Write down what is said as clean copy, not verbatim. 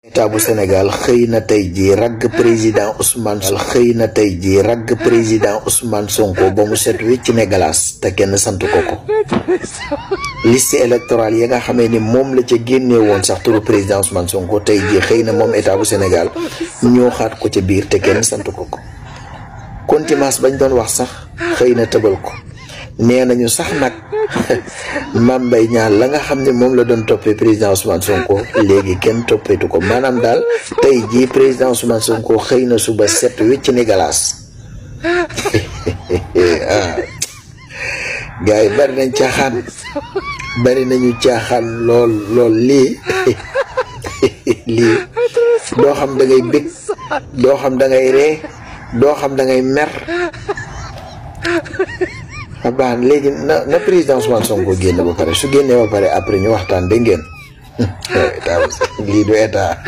état bu Sénégal xëy na tey jii ragg président Ousmane Sonko ba mu set wi ci ne galaas te kenn sant ko liste électorale yi nga xamee ni moom la ca génnee woon sax turu président Ousmane Sonko tey jii xëy na moom état bu Sénégal ñoo xaat ko ca biir te kenn sant ko contumace bañ doon wax sax xëy na tëbal ko nee nañu sax nag Mame Mbaye Niang la nga xam ne moom la doon toppee président Ousmane Sonko léegi kenn toppeetu ko maanaam daal tey jii président Ousmane Sonko xëy na suba set wecc ni galaas gars yi bari nañ caaxaan bari nañu caaxaan lool lii doo xam da ngay bég doo xam da ngay ree doo xam da ngay mer baax léegi na président Ousmane Sonko génn ba pare su génnee ba pare après ñu waxtaan dégg ngeen lii du état